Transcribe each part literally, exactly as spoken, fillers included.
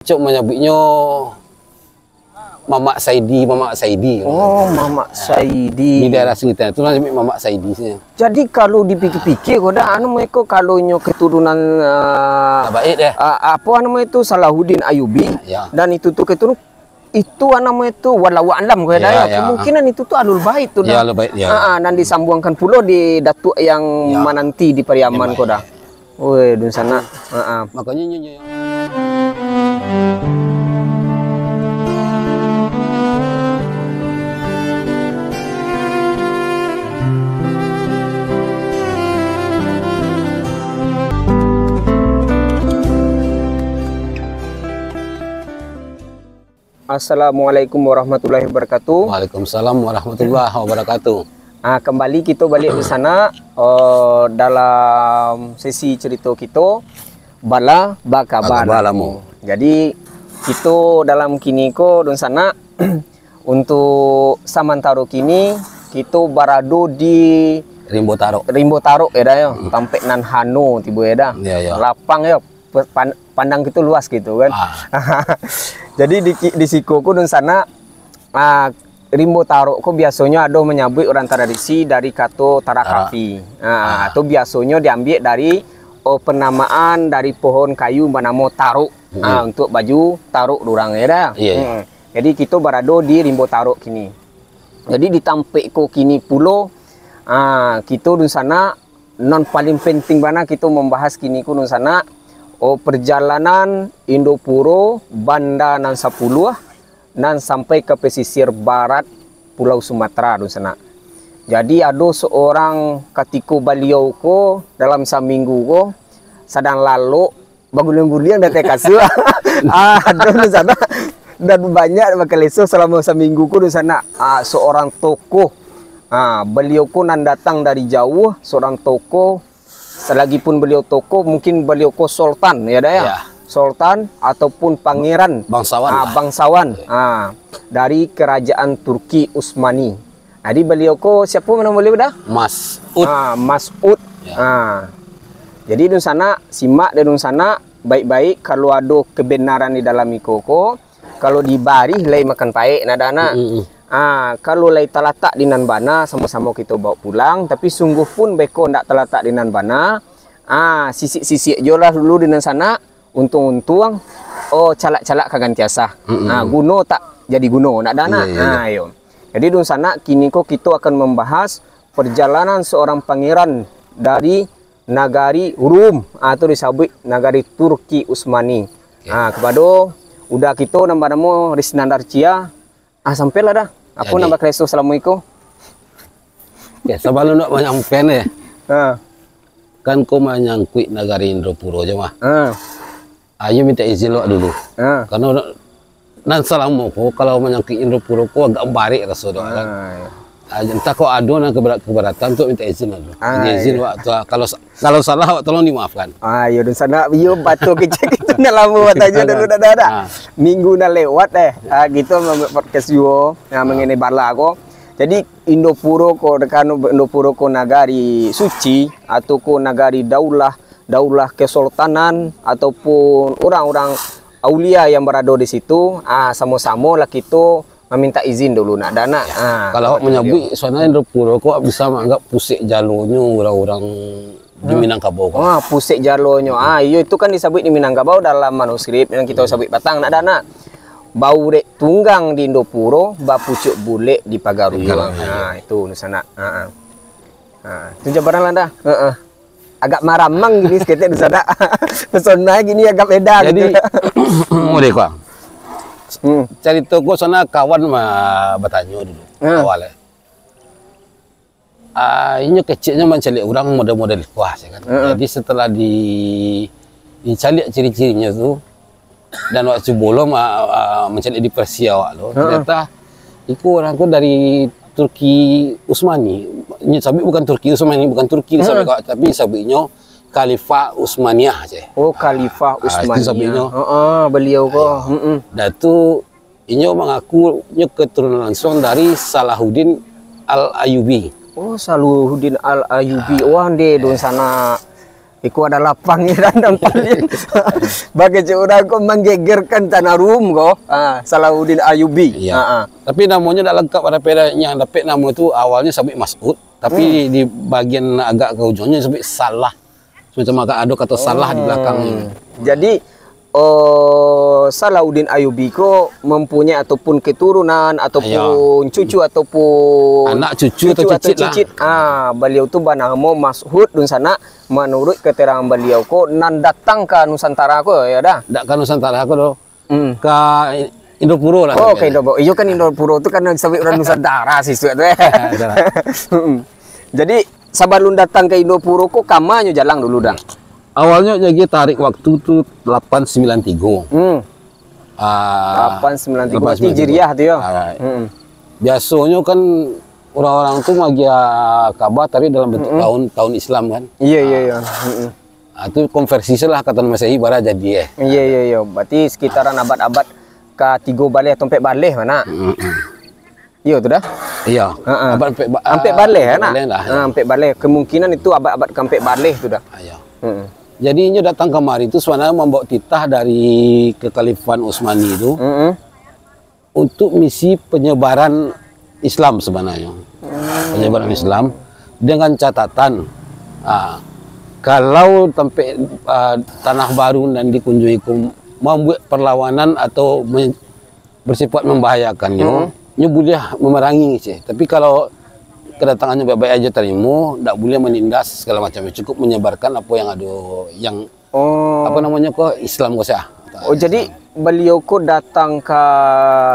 Cok manyabuiknyo Mamak Saidi, Mamak Saidi. Oh, Mamak Saidi. Di daerah Singitang tu lah manyabuik Mamak Saidi sajo. Jadi, kalau dipikir-pikir ko dah, anu, mereka kalau nyo keturunan, ah, Tabaik deh. Ah, apa nama itu, Salahuddin Ayubi, Ya. dan itu tu keturunan, itu, ah, nama itu, wallahu a'lam ko dah, Ya, ya. ya. Kemungkinan itu tu Ahlul Bait tu Ya, dah. Ahlul Bait, ya. Ah, ah, nan disambuangkan pulo di Datuk yang Ya. mananti di Pariaman Yang ko dah. Baik. Oi, dunsanak. Ha ah. Makonyo nyo, nyo. Assalamualaikum warahmatullahi wabarakatuh. Waalaikumsalam warahmatullahi wabarakatuh. Ah, kembali kito baliak di sana, eh, dalam sesi cerita kito, Bala Bakaba Bakaba Lamo. Lamo. Jadi, kito dalam kini ko, dunsanak, untuk samantaro kini, kito barado di Rimbo Tarok. Rimbo Tarok, ya dah, ya. Hmm. Tampek nan hano tibo, ya dah. Ya, ya. Lapang, ya. pe-, pan-, pandang kito luas gitu kan. Ah. Jadi di ki-, di siko ko dunsanak, ah, Rimbo Tarok ko biasonyo ado manyabuik urang tradisi dari kato Tarak. Tarakapi. Ah, Ah. atau biasonyo diambiak dari, oh, penamaan dari pohon kayu banamo tarok. Hmm. Ah, untuk baju tarok urang ya dah. Iya, iya. Hmm. Jadi kito barado di Rimbo Tarok kini. Jadi di tampek ko kini pulo, ah, kito dunsanak nan paling penting bana kito mambahas kini ko dunsanak, oh, perjalanan Indopuro, Banda nan sapuluah, nan sampai ka pesisir barat Pulau Sumatera dunsanak. Jadi, ado seorang katiko baliau ko dalam saminggu ko sadang lalok baguliang-guliang di ateh kasua. Ah, ado dunsanak. Dan banyak bakaleso salamo saminggu ko dunsanak. Ah, seorang tokoh. Ah, baliau ko nan datang dari jauah, seorang tokoh. Salagipun baliau tokoh, mungkin baliau ko sultan, ya dah ya? Ya. Sultan ataupun pangeran. Bangsawan Ah, lah. bangsawan. Ya. Ah, dari kerajaan Turki Utsmani. Jadi baliau ko, siapa nama baliau dah? Mas'ud. Ah, Mas'ud. Ya. Ah. Jadi dunsanak, simak deh dunsanak, baik-baik, kalau ado kebenaran di dalam iko ko, kalau dibarih lai makan paek, nak dah, nak. Mm, mm, mm. Ah, kalau lai talatak di nan bana, samo-samo kito bawa pulang, tapi sungguh pun beko ndak talatak di nan bana, ah, sisik-sisik jo lah dulu di nan sanak, untuang-untuang, oh, calak-calak ka ganti asa. Mm, mm, Ah, mm. guno tak jadi guno, nak dah, nak. Iya, iya, iya. Ah, iyo. Jadi dunsanak, kini ko kito akan mambahas perjalanan seorang pangeran dari nagari Rum, ah, tu disabuik nagari Turki Utsmani. Oke. Ah, kapado uda kito nan banamo Risnandar Cia, ah, sampailah dah. Apo Jadi. nan bakaleso salamo iko? Oke, sabalun nak manyampaian, eh. Ha. Kan ko manyangkuik nagari Indopuro jo mah. Ha. Ayo minta izin awak dulu. Ha. Karano nan salamo ko, kalau manyangkuik Indopuro ko agak barek raso tu, kan. Ha, iyo. Ah, entah kok ado nan kebera-, keberatan tu minta izin dulu. Ah, Minta izin iyo. awak tu, ah, kalau sa-, kalau salah awak tolong dimaafkan. Ah, iyo, dunsanak, iyo, batua kecek itu nak lamo batanyo dulu, dah, dah, dah. Ah. Minggu nan lewat, eh, ah, kito mambuek podcast juo, ah, Ah. mengenai bala ko. Jadi, Indopuro ko, dekano Indopuro ko nagari suci, atau ko nagari daulah, daulah kesultanan, ataupun urang-urang aulia yang barado di situ, ah, samo-samo lah kito maminta izin dulu, nak dah, nak. Ya. Ah, Kalau awak manyabuik, sabananyo Indopuro ko awak bisa maanggap pusek jalonyo urang-urang di Hmm. Minangkabau ko. Ah, pusek jalonyo. Ah, iyo, itu kan disabuik di Minangkabau dalam manuskrip yang kito Hmm. sabuik patang, nak dah, nak. Baurek tunggang di Indopuro, bapucuak bulek di Pagaruyuang. Pagaruyuang, Ah, iyo. itu, dunsanak. Ha, ha. Ha, itu jabaran lah dah. Ha, ha. Agak maramang gini saketek, dunsanak. Pesona gini agak beda Jadi, gitu. Model ko. Hmm. Carito ko sanak kawan ma-, batanyo dulu, Ha. awal, eh. Ah, inyo keceknyo mancaliak urang model-model ko, ah, kan. Heeh. Jadi, setelah di-, dicaliak ciri-cirinyo tu, dan waktu bolom, ah, ah, mancaliak di Persia awak tu, Heeh. ternyata iko urang ko dari Turki Utsmani. Inyo sabuik bukan Turki Utsmani, bukan Turki Heeh. sabuik awak, tapi sabuiknyo Khalifah Utsmaniyah je. Oh, Khalifah Ah, itu Utsmaniyah. sabuiknyo. Heeh, beliau ko. Ayo. Mm-mm. Dan tu inyo mangaku inyo keturunan langsung dari Salahuddin Al-Ayyubi. Oh, Salahuddin Al-Ayyubi. Ah, Wah, ndeh, ya. dunsanak. Iko adalah pangeran dan paling bakecek urang ko manggegerkan tanah Rum ko. Ah, Salahuddin Ayyubi. Iya. Ah, ah. Tapi namonyo dak lengkap, ada peda yang dapek namo tu awalnyo sabuik Mas'ud, tapi Hmm. di bagian agak ke ujungnya sabuik Salah. Macam agak ada kata salah di belakangnya. Hmm. Jadi, oh, Salahuddin Ayyubi ko mempunyai ataupun keturunan ataupun Ayo. cucu ataupun Anak cucu atau cucu cicit lah. cicit. Ah, beliau tu banamo Mas'ud dunsanak, menurut keterangan beliau ko nan datang ka Nusantara ko, ya dah. Dak ka Nusantara ko doh. Hmm. Ka Indopuro lah. Oh, ka Indopuro. Iyo kan Indopuro tu kan sabuik urang Nusantara sisuak tu, eh. Salah. Mm-mm. Jadi, sabalun datang ka Indopuro ko, kamanyo jalang dulu dah? Awalnyo jadi tarik waktu tu lapan sembilan tiga. Hmm. Ah, lapan sembilan tiga lapan sembilan tiga. Hijriah tu yo. Ah, Mm-mm. biasonyo kan urang-urang tu magiah kaba tapi dalam bentuk Mm-mm. tahun, tahun Islam kan. Iya, iya, Ah, iya. Mm-mm. Ah, tu konversi salah ka tanah Masehi, bara jadi, eh. Iya, iya, iya. Berarti sekitaran abad-abad katigo baleh atau ampek baleh, mana? Mm-mm. Iya tu dah? Iya. Ha, ha. Abad ampek ba-, Ampek ah, baleh, ampek nak? baleh lah, Ha, ya. ampek baleh. Kemungkinan itu abad-abad keampek baleh tu dah. Ah, iya. Mm-mm. Jadi, inyo datang kamari tu sebenarnya mambawa titah dari Kekhalifahan Utsmani tu. Mm-mm. untuk misi penyebaran Islam sebenarnya. Hmm. Penyebaran Islam dengan catatan, ah, kalau sampai, ah, tanah baru nan dikunjungi ko mambuat perlawanan atau me-, bersifat membahayakan nyo, Hmm. nyo buliah memerangi sih. Tapi kalau kedatangannya baik-baik aja terima, ndak boleh menindas segala macam. Cukup menyebarkan apa yang ada, yang Oh. apa namanya ko, Islam ko sah. Oh, jadi beliau ko datang ka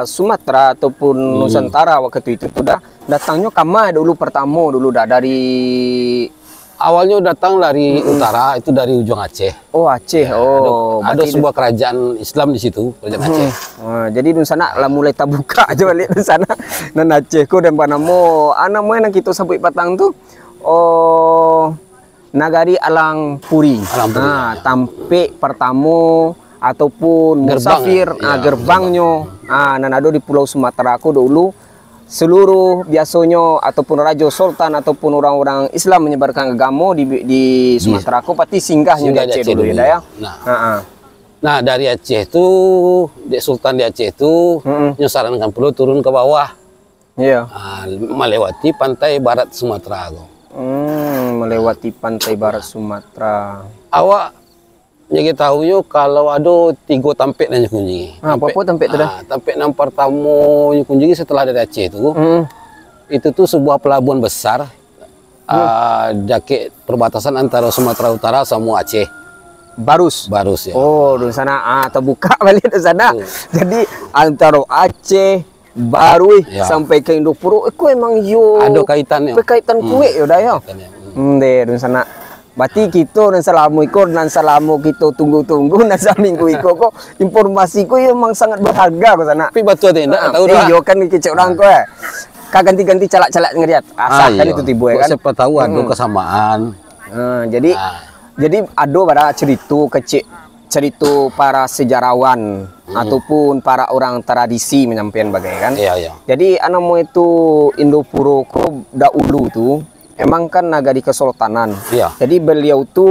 Sumatera ataupun Hmm. Nusantara waktu itu tu dah, datangnyo kama dulu, pertamo dulu dah, dari Awalnyo datang dari Mm-mm. utara, itu dari Ujung Aceh. Oh, Aceh. Ya, Oh, ada, ada berarti sebuah kerajaan Islam di situ, kerajaan Hmm. Aceh. Ah, jadi dunsanak lah mulai tabuka aja balik dunsanak. Nan Aceh ko dan banamo, ah, namo nan kito sabuik patang tu, oh, Nagari Alang Puri. Alang Puri, Ah, ya. tampek pertamo ataupun Gerbang, musafir, ya. ah, gerbangnyo, ah, nan ado di Pulau Sumatera ko dulu, seluruh biasonyo ataupun rajo, sultan ataupun urang-urang Islam menyebarkan agamo di, di Di Sumatera ko, pasti singgahnyo di Singgah di Aceh Aceh dulu, ya, dulu. dah, ya? Nah. Ha, ha. Nah, dari Aceh tu, dek Sultan di Aceh tu, Mm-mm. nyo sarankan pulo turun ke bawah. Iya. Ah, melewati pantai barat Sumatera ko. Hmm, melewati pantai barat Sumatera. Awak jadi tahu yo kalau ado tigo tampek nan nyo kunjungi. Ah, apa-apa tampek tu dah? Ah, tampek nan pertamo nyo kunjungi setelah dari Aceh tu, Hmm. itu tu sebuah pelabuhan besar, Hmm. ah, dakek perbatasan antara Sumatera Utara sama Aceh. Barus. Barus, ya. Oh, dunsanak, ah, tabuka balik dunsanak. Betul. Jadi, antara Aceh, Baruih, Ya. sampai ka Indopuro, eh, ko emang yo Ado kaitannyo. berkaitan Hmm. kuek yo dah yo. Kaitannyo. Hmm. Hmm, deh, dunsanak. Berarti kito nan salamo iko, nan salamo kito tunggu-tunggu, nan saminggu iko ko, informasi ko yo emang sangat berharga ko sanak. Tapi batua tu, ndak Ah, tahu eh, dah. yo kan kecek urang ko, eh. Ka ganti-ganti calak-calak ngeliat. Asah Ah, kan iyo. itu tibo, eh, Kok kan? siapa tahu ado Hmm. kesamaan. Ah, jadi, Ah. jadi ado bara cerito kecek, cerito para sejarawan Hmm. ataupun para urang tradisi manyampaian bagai kan. Iya, iya. Jadi, a namo itu Indopuro ko dahulu tu, emang kan nagari kesultanan. Iya. Jadi, beliau tu,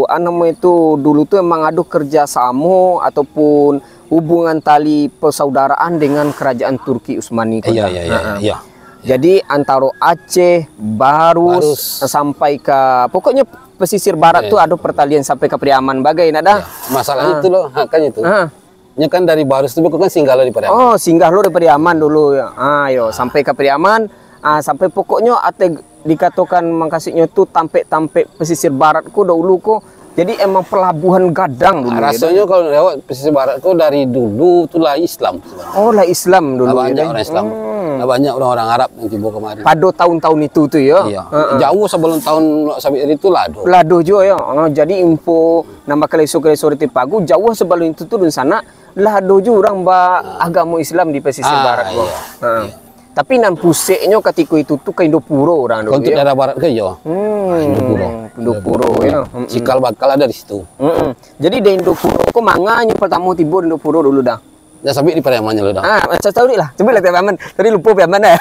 a namo itu, dulu tu emang ado kerjasamo ataupun hubungan tali persaudaraan dengan kerajaan Turki Utsmani ko Iya, kan. iya, iya, Ha-ha. iya. Jadi, antaro Aceh, Barus, Barus. sampai ka, pokoknyo pesisir barat Iya. tu ado pertalian sampai ka Pariaman bagai, nak dah? Iya. Masalah Ah. itu lo, ha, kan itu. Ah. Nyo kan dari Barus tu, kan singgah lo di Pariaman. Oh, singgah lo di Pariaman dulu, yo. Ah, yo, sampai ka Pariaman, ah, sampai pokoknyo ateh dikatokan mangkasuiknyo tu tampek-tampek pesisir barat ko dahulu ko, jadi emang pelabuhan gadang dulu, yo, Rasonyo dah? kalau lewat pesisir barat ko dari dulu tu lah Islam sebenarnya. Oh, lah Islam dulu, Lah yo, banyak dah? orang Islam. Hmm. Lah banyak orang-orang Arab yang tibo kamari. Pado tahun-tahun itu tu, yo? Iya. Ha, ha. Jauh sebelum tahun Sabik Ri tu lah ado. Lah ado juo, yo. Ah, jadi info nan bakaleso-kaleso di Tipagu, jauh sebelum itu tu dunsanak, lah ado juo urang ba Ah. agamo Islam di pesisir Ah, barat ko. iya. Ha. Iya. Tapi nan puseknyo katiko itu tu ka Indopuro urang dulu, Untuk yo? daerah barat ke, yo? Hmm, Ah, Indopuro. Indopuro, yo. Mm-mm. Cikal bakal ado di situ. Mm-mm. Jadi, di Indopuro ko manganyo pertamo tibo di Indopuro dulu dah? Dah sampai di Pariaman dulu dah. Ah, macam tahu lah. Cuba lah Pariaman. Tadi lupa Pariaman dah.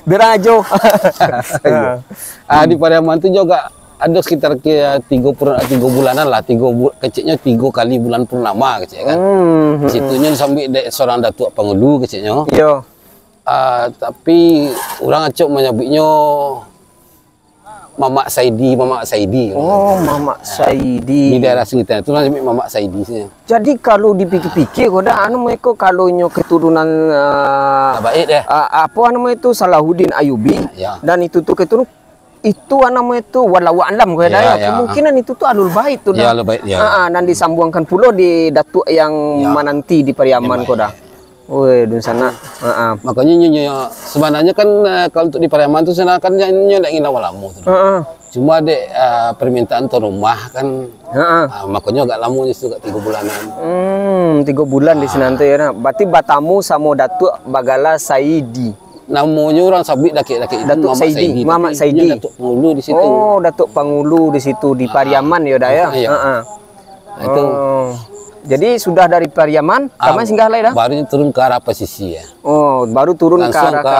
Berang ajo. Iya. Ah, di Pariaman tu juga Ado sekitar ke tigo pur-, tigo bulanan lah, tigo bu-, keceknyo tigo kali bulan purnama kecek kan. Hmm, hmm. Situnyo disambuik dek seorang datuak pangulu keceknyo. Iyo. Ah, tapi urang acok manyabuiknyo Mamak Saidi, Mamak Saidi. Oh, Mamak Saidi. Di daerah Singgitan tu lah disebut Mamak Saidi sajo. Jadi, kalau dipikir-pikir ko dah, anu, mereka kalau nyo keturunan, ah, Tabaik deh. Ah, apo anu itu, Salahuddin Ayubi, Ya. dan itu tu keturun-, itu anu itu, wallahu a'lam ko dah, Ya, ya. ya. Kemungkinan itu tu Ahlul Bait tu Ya, dah. Ahlul Bait, ya. Ah, ah, dan disambuangkan pulo di Datuk yang Ya. mananti di Pariaman Ya, ko dah. Baik. Oi, dunsanak. Ha ah. Makonyo nyo, nyo, sabananyo kan, eh, kalau untuk di Pariaman tu sabananyo kan nyo, nyo dak ingin lamo-lamo tu. Ha ah. Cuma dek, eh, permintaan tuan rumah kan, Ha ah. ah, makonyo agak lamo di situ, agak tigo bulanan. Hmm, tigo bulan di Ah. sinan tu ya, nah. Berarti batamu samo Datuk bagala Saidi. Namonyo urang sabuik dakek-dakek itu Datuk Mamak Saidi, Saidi, Mamak tapi Saidi. inyo Datuk Pangulu di situ. Oh, Datuk Pangulu di situ, di Ah. Pariaman ya, dah ya? Ah, iya. Ha ah. Nah, itu. Oh. Jadi, sudah dari Pariaman, Ah, kama singgah lai dah? baru turun ke arah Pasisi ya. Oh, baru turun ke Langsung arah ke ka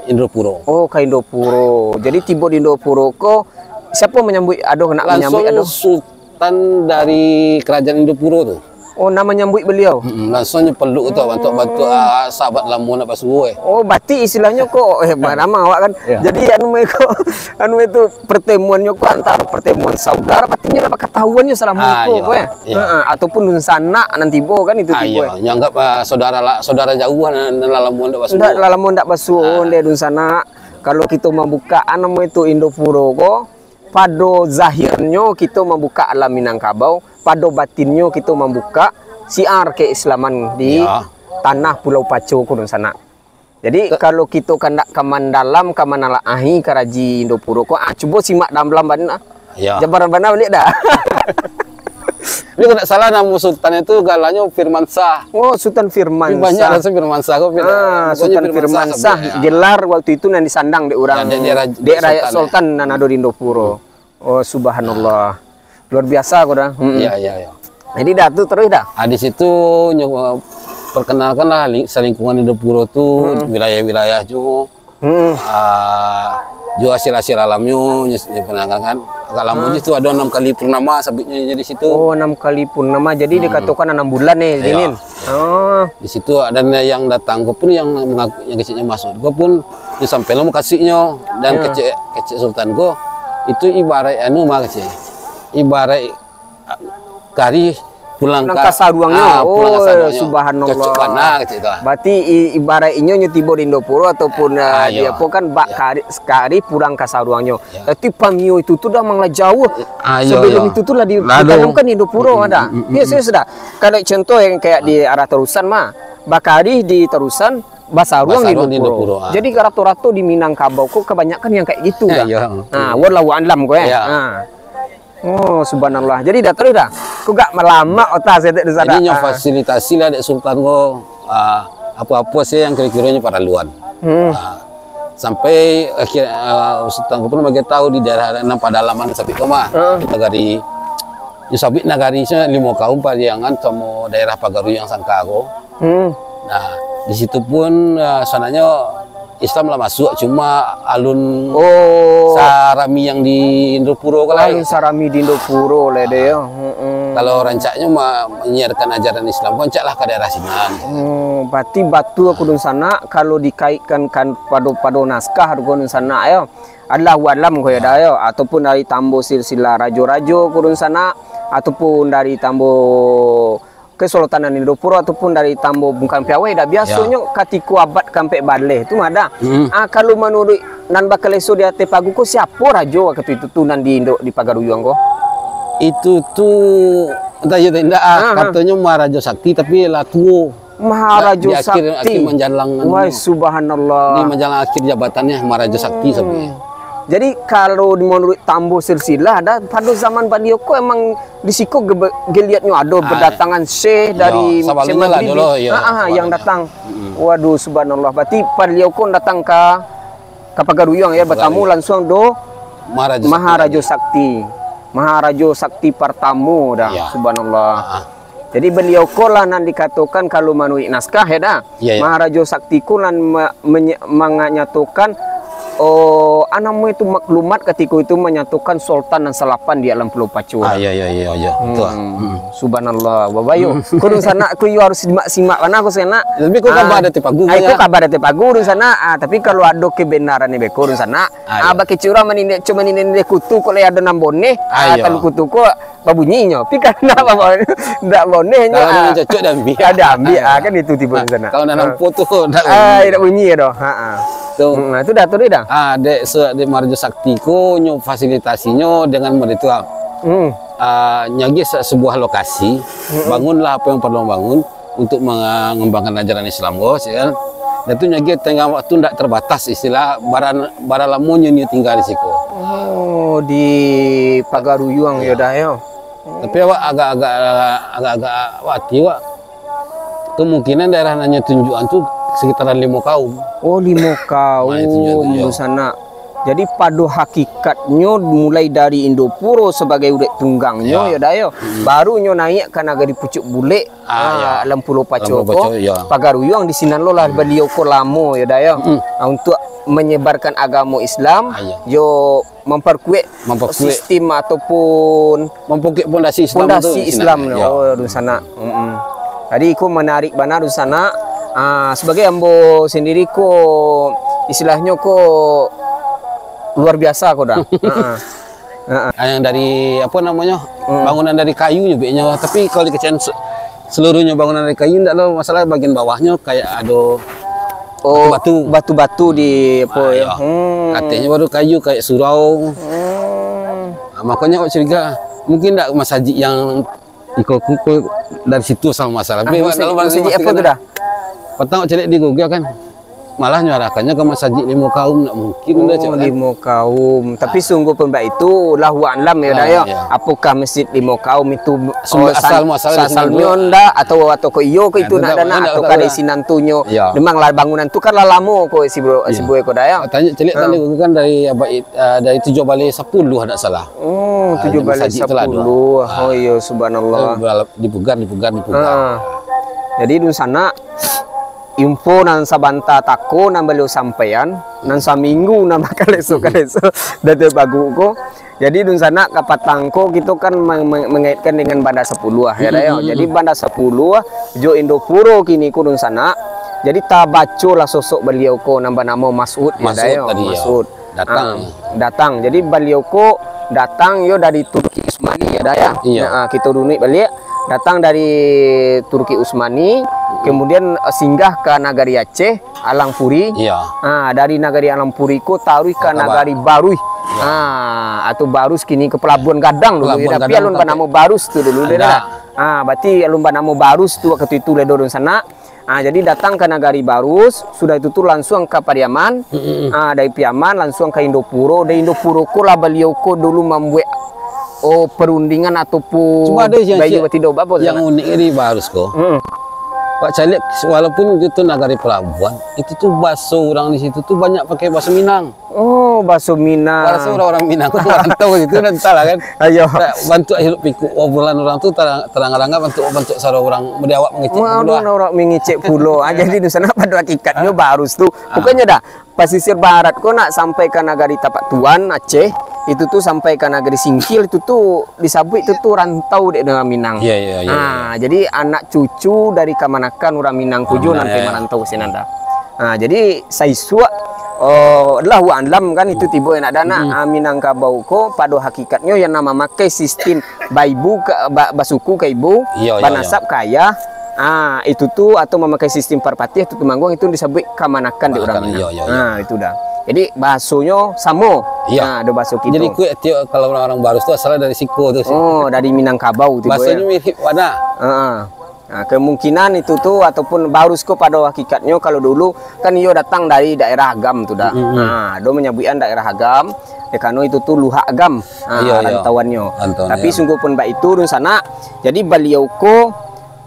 Indopuro. Oh, ka Indopuro. Jadi, tibo di Indopuro ko, siapo manyambuik ado, nak Langsung manyambuik ado? Sultan dari kerajaan Indopuro tu. Oh, nan manyambuik beliau? Mm-mm, langsung nyo peluk tu, bantuak-bantuak, Hmm. ah, sahabat lamo nak basuo, eh. Oh, berarti istilahnyo ko, eh, ramah awak kan. Ya. Jadi, anu, mereka, anu, itu pertemuannyo ko antaro pertemuan saudara, berarti nyo lah bakatahuannyo salamo Ah, ko, iya. ko, eh. Iya. Ha, ataupun dunsanak nan tibo kan itu Ah, tibo, iya. eh. Nyo anggap, ah, saudara la-, saudara jauah nan, nan lah lamo ndak basuo. Ndak lah lamo ndak basuo, Ah. ndeh dunsanak. Kalau kito mambuka, ah, namo itu Indopuro ko, pado zahirnyo kito mambuka alam Minangkabau, pado batinnyo kito mambuka siar keislaman di Iya. tanah Pulau Paco ko dunsanak. Jadi, Ke- kalau kito kandak ka mandalam, ka manalaahi karaji Indopuro ko, ah, cubo simak dalam-dalam bana. Ya. Jabaran bana baliak dah. Ini kalau tak salah nama sultan itu galanyo Firman Sah. Oh, Sultan Firman Ini banyak Sah. rasa Firman Sah ko, Fir-, Ah, pokoknya Sultan Firman Firman Sah Sah, sabuik, ya. gelar waktu itu nan disandang dek urang, Ya, dek, dek raj-, dek rakyat sultan, sultan ya. nan ado di Indopuro. Oh, subhanallah. Luar biasa ko dah. Mm-mm. Ya, ya, ya. Jadi dah tu terus dah. Ah, di situ nyo, perkenalkanlah li-, salingkungan Indopuro tu, Mm-mm. wilayah-wilayah tu, Mm-mm. ah, jo hasil-hasil alamnyo, nyo, nyo perkenalkan kan. Agak lamo Ah. di situ ado enam kali purnama sabuiknyo di situ. Oh, enam kali purnama. Jadi Mm-mm. dikatakan enam bulan ni, Iya. Dinin. Oh. Di situ ada yang datang ko pun yang mengaku, yang keceknyo masuk ko pun disampaikan mukasuiknyo dan Ya. kecek, kecek Sultan ko itu ibarat anu mah kecek. Ibarat, ah, karih pulang Pulang ka, ka saruangnyo. ah, pulang ka Oh, saruangnyo. subhanallah. Cocok bana kecek tu. Berarti i-, ibarat inyo nyo tibo di Indopuro ataupun, ah, Ah, di iya. apo kan bak Ya. karih, karih pulang ka saruangnyo. Ya. Tapi pamio itu tu dah memang lah jauh. Ah, iya, Sebelum iya. itu tu lah di, Lalu. ditanamkan di Indopuro Mm, ada. mm, mm, Ya, mm. serius dah. Kalau contoh yang kayak di arah Tarusan mah, bakari di Tarusan, basaruang di Basaruang di Indopuro. Indopuro, ah. Jadi rato-rato di Minangkabau ko kebanyakan yang kayak gitu Ya, dah. iya. Nah, wallahu a'lam ko, eh. Ya. Nah. Oh, subhanallah. Jadi dah terus dah. Ko gak malamak otak saya tak Jadi nyo Ah. fasilitasi lah dek Sultan ko, ah, apo-apo sih yang kiro-kironyo paraluan. Hmm. Ah, sampai akhir, ah, Sultan ko pun bagi tahu di daerah nan padalaman sabuik ko mah. Ah. Nagari, di sabuik nagari se limo kaum Pariaman samo daerah Pagaruyuang Sangka ko. Hmm. Nah, di situ pun, ah, sabananyo Islam lah masuk, cuma alun Oh. sarami yang di Indopuro ko lah. Alun sarami di Indopuro lah deh, ya. Mm-mm. Kalau rancaknyo ma-, menyiarkan ajaran Islam ko rancaklah ka daerah sinan. Oh, berarti batua ko dunsanak, kalau dikaitkan kan pado, pado naskah ko dunsanak, ya. Allahu a'lam ko ya dah, ya. Ataupun dari tambo silsilah rajo-rajo ko dunsanak, ataupun dari tambo Kesultanan Indopuro ataupun dari Tambo Bungkang Piawai dah. Biasonyo Ya. katiko abad kaampek baleh tu mah dah. Hmm. Ah, kalau manuruik nan bakaleso di ateh pagu ko, siapo rajo wakatu itu tu nan di Indo, di Pagaruyuang ko? Itu tu, entah iyo tak indak, ah, Ah, ah. katonyo Maharajo Sakti tapi lah tuo. Maharajo Di akhir, Sakti. akhir manjalang Wah, anunya. subhanallah. Di manjalang akhir jabatannya Maharajo Sakti Hmm. sampai. Jadi, kalau manuruik Tambo silsilah dah, pado zaman baliau ko emang di siko gebe-, geliatnyo ado Ah, berdatangan syekh iyo, dari sabalumnyo Syekh lah Maghribi. dulu, iyo, Ah, ah, yang sabalumnyo. datang. Mm-mm. Waduh, subhanallah. Berarti baliau ko datang ka, ka Pagaruyuang, ya, Pagaruyuang. bertamu langsung do Maharajo Sakti. Maharajo Sakti. Maharajo Sakti pertamo dah, Iyo. subhanallah. Ah, ah. Jadi, baliau ko lah nan dikatokan kalau manuruik naskah, ya dah. Iyo, iyo. Maharajo Sakti ko nan ma-, menye-, manganyatokan Oh, a namo itu, maklumat katiko itu manyatokan Sultan nan salapan di alam Pulau Paco. Ah, iyo, iyo, iyo, iyo. Betul. Hmm. Hmm. Subhanallah, babayo. Ko dunsanak ko iyo harus simak-simak bana ko sanak. Tapi ko kaba Ah, dati pagu, ah, ko ya? Kaba dati pagu dunsanak. Ah, tapi kalau ado kebenaran ni beko dunsanak. Ah, Ah, iyo. Bakecek urang manindek co manindek-nindek kutu ko lai ado nan boneh. Ah, Ah, iyo. Kalau kutu ko babunyi nyo. Tapi kalau ndak ba-, ndak boneh nyo, Kalau ah, ndak cocok, dah ambiak. Ah, dah ambiak. Ah, kan itu tibo Ah, di sana. Kalau ndak Ah. nampak tu, ndak Ah, bunyi. Ndak bunyi dah. Ha, ah. Tu. Hmm, nah, tu dah, tu dah. Ah, dek se-, dek Marajo Sakti ko nyo fasilitasinyo dengan model tu, ah. Hmm. Ah, nyo agiah se-, sebuah lokasi, Hmm. bangunlah apa yang perlu bangun untuk mengembangkan ajaran Islam ko, ya kan. Dan tu nyo agiah tengah waktu ndak terbatas, istilah bara, bara lamonyo nyo tinggal di siko. Oh, di Pagaruyuang Ya. yo dah yo. Tapi awak agak-agak, agak-agak awak ati awak. Kemungkinan daerah nan nyo tunjuakan tu sekitaran Limo Kaum. Oh, Limo Nah, itu juga Kaum tu, yo. dunsanak. Jadi pado hakikatnyo mulai dari Indopuro sabagai urek tunggangnyo, Ya. yo dah yo. Hmm. Baru nyo naiak ka nagari Pucuak Bulek, Ah, ah, ya. Alam Pulau Paco Alam Pulau ko, Paco, ya. Pagaruyuang di sinan lo lah baliau ko lamo, yo dah yo. Hmm. Ah, untuk menyebarkan agamo Islam, Ah, ya. yo mamparkuek Mamparkuek. sistim ataupun Mamparkuek pondasi Islam tu pondasi di sinan, Islam tu. ya. Oh, dunsanak. Mm-mm. Jadi ko menarik bana dunsanak. Ah, sebagai ambo sendiri ko istilahnyo ko luar biasa ko dah. Heeh. Heeh. Ah, yang dari, apa namonyo, Hmm. bangunan dari kayu nyo, tapi kalau dikecek se-, seluruhnyo bangunan dari kayu, ndak lo masalah, bagian bawahnyo kayak ado Oh, batu-batu. batu-batu di apa Ah, ya? ya. Hmm. Atasnyo baru kayu kayak surau. Hmm. Ah, makonyo awak curiga, mungkin ndak masajik yang iko kuku dari situ samo masalah. Ah, Tapi masajik, kalau masajik masajik apa tu dah? Patang awak caliak di Google kan. Malah nyo arahkannyo ka masajik Limo Kaum, ndak mungkin dah, Oh, cak, kan? Limo Kaum. Tapi Ah. sungguh pun baitu, Allahu a'lam ya, Ah, dah, ya. ya. Apakah masjid Limo Kaum itu, Sumber oh, asal san-, muasal dari asal sinan nyo juga. ndak, atau, atau ko iyo ko Nah, itu tu ndak ndak, ado nak, ndak atau tahu kadai lah. sinan tu nyo. Ya. Memang lah bangunan tu kan lah lamo ko si bro, si Ya. bro ko dah, ya. Ah, tanya caliak Ah. tadi ko kan dari abad it-, ah, dari tujuh baleh sapuluh, ndak salah. Oh, Ah, tujuh baleh masajid tu lah ado. sapuluh. Ah. Oh, iya, subhanallah. Eh, dipugar, dipugar, dipugar. Ah. Jadi, dunsanak, info nan sabanta tako nan baliau sampaian, nan saminggu nan bakaleso-kaleso dari Pagu ko. Jadi, dunsanak, kapatang ko kito kan meng-, meng-, mengaitkan dengan Banda Sapuluah, ya, Hmm, dah, ya. hmm, Jadi, hmm. Banda Sapuluah jo Indopuro kini ko, dunsanak. Jadi, tabacolah sosok baliau ko nan banamo Mas'ud, ya, Mas'ud dah, ya. tadi, ya. Mas'ud. Datang. Ah, datang. Jadi, baliau ko datang yo dari Turki Utsmani, ya, dah, ya. Iya. Nah, ah, kito runuik baliak, datang dari Turki Utsmani, kemudian, eh, singgah ka nagari Aceh, Alangpuri. Iya. Ah, dari nagari Alangpuri ko taruih ka Aqabah. nagari Baruih. Iya. Ah, atau Barus kini ke Pelabuhan Gadang dulu, Pelabuhan ya, tapi Gadang alun tapi banamo Barus tu dulu, ya, Ada. dah. Ah, berarti alun banamo Barus tu waktu itu, ledo dunsanak. Ah, jadi datang ka nagari Barus, sudah itu tu langsung ka Pariaman. Mm-mm. Ah, dari Piaman langsung ka Indopuro. Dari Indopuro ko lah baliau ko dulu mambuek, oh, perundingan ataupun Cuma ada yang baitu siap, batido, bapa yang sana? unik di Barus ko. Mm. Wak caliak, walaupun itu tu nagari pelabuhan, itu tu baso urang di situ tu banyak pakai baso Minang. Oh, baso Minang. Wak raso urang-urang Minang tu rantau situ, dah entahlah kan. Ayo. Tak, bantuak hiruk pikuk obrolan urang tu tarang, tarang-arangan bantuak, bantuak saro urang mudi awak mangecek Wah, pulo lah. Awak mangecek pulo. Ah, jadi di sana pada hakikatnyo Ah. Barus tu. Ah. Bukannya dah, pasisir barat ko nak sampai ka nagari Tapak Tuan, Aceh, itu tu sampai ka nagari Singkil, itu tu disabuik itu tu rantau dek urang Minang. Iya, iya, iya, Ah, iya. jadi anak cucu dari kamanakan urang Minang ko Urang juo Minang, nanti iya. marantau ka sinan dah. Ah, jadi saisuak, oh, Allahu a'lam kan itu Hmm. tibo yang nak dana. Hmm. Ah, Minangkabau ko pado hakikatnyo yang nan mamakai sistim baibu ka, ba-, basuku ka ibu, Iya, iya, banasab iya. ka ayah. Ah, itu tu atau mamakai sistim Parpatiah atau Tumangguang itu disabuik kamanakan dek urang Kamanakan, Minang. iya, iya, iya. Ah, itu dah. Jadi bahasonyo samo. Iya. Ah, ado bahaso kito. Jadi kuek tiok kalau urang-urang Barus tu asalnyo dari siko tu sih. Oh, dari Minangkabau tu, Bahasonyo ya. mirip bana. Ah. Nah, kemungkinan itu tu ataupun Barus ko pado hakikatnyo kalau dulu kan iyo datang dari daerah Agam tu dah. Mm-mm. Nah, ado manyabuikan daerah Agam, dek karano itu tu luhak Agam. Ah, Iya, iya. rantauannyo. Rantauan, Tapi iya. sungguh pun baitu dunsanak. Jadi baliau ko,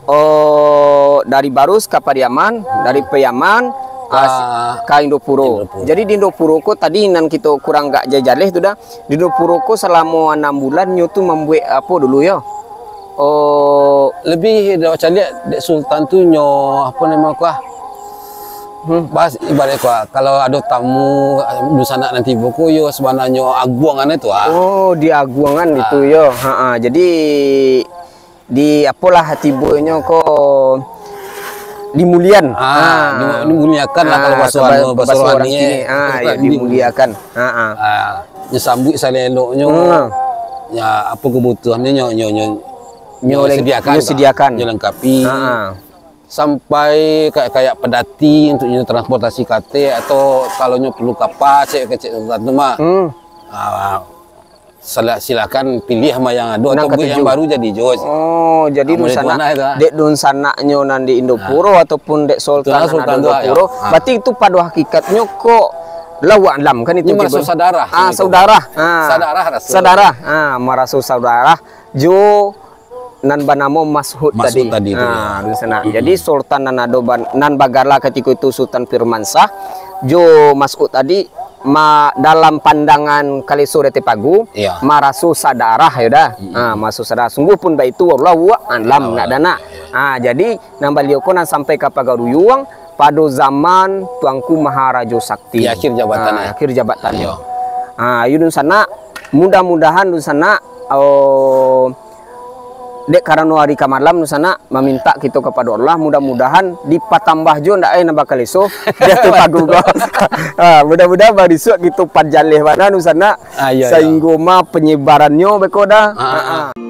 oh, dari Barus ka Pariaman, dari Pariaman, ah, Ka ka Indopuro. Indopuro. Jadi di Indopuro ko tadi nan kito kurang gak jaleh tu dah. Di Indopuro ko salamo anam bulan nyo tu mambuek apo dulu yo? Oh, Lebih dak caliak dek Sultan tu nyo, apo namo ko ah? Hmm. Bas, ibarat ko, kalau ado tamu, eh, dunsanak nan tibo ko, yo sabananyo aguangan itu, ah. Oh, diaguangan itu, yo. Ha, ha. Jadi, di apolah tibonyo ko, dimulian. Ah, ha. Dimuliakan lah kalau bahaso bahaso rohani. Ah, yo, dimuliakan. Ha, ha. Ah, disambuik saleloknyo. Hmm. Ya, apo kebutuhannyo nyo nyo nyo nyo sediakan. Nyo sediakan. Nyo lengkapi. Ha, ha. Sampai kayak-kayak pedati untuk nyo transportasi katek atau kalau nyo perlu kapa cek kecek tu mah. Hmm. Ah, silakan pilih mah yang ado atau buat yang baru jadi jo. Oh, jadi dunsanak, dek dunsanaknyo nan di Indopuro ataupun dek Sultan nan di Indopuro. Berarti itu pado hakikatnyo kok Allahu a'lam kan itu. Ini merasa saudara. Ah, saudara. Ah. Saudara rasa. Saudara. Ah, merasa saudara. Jo nan banamo Mas'ud tadi. Mas'ud tadi tu, ha, ya. Di sana. Jadi Sultan nan ado nan bagala katiko itu Sultan Firmansyah jo Mas'ud tadi ma, dalam pandangan Kaleso Date Pagu, ya, maraso sadarah yo dah. Ha, maraso sadarah. Sungguh pun baitu, wallahu a'lam nak dana. Ha, jadi nan baliau ko nan sampai ka Pagaruyuang pado zaman Tuanku Maharajo Sakti. Di akhir jabatan. Ha, akhir jabatan. Ya. Ha, yo dunsanak, mudah-mudahan dunsanak, oh, dek karano ari ka malam dunsanak mamintak kito kapado Allah, mudah-mudahan dipatambah jo ndak ai nan bakaleso di ateh pagu ko. Ha, mudah-mudahan barisuak kito pajaleh bana dunsanak, ah, iya, iya, sainggo ma penyebarannyo beko dah. Ah, ah. Ha, ha.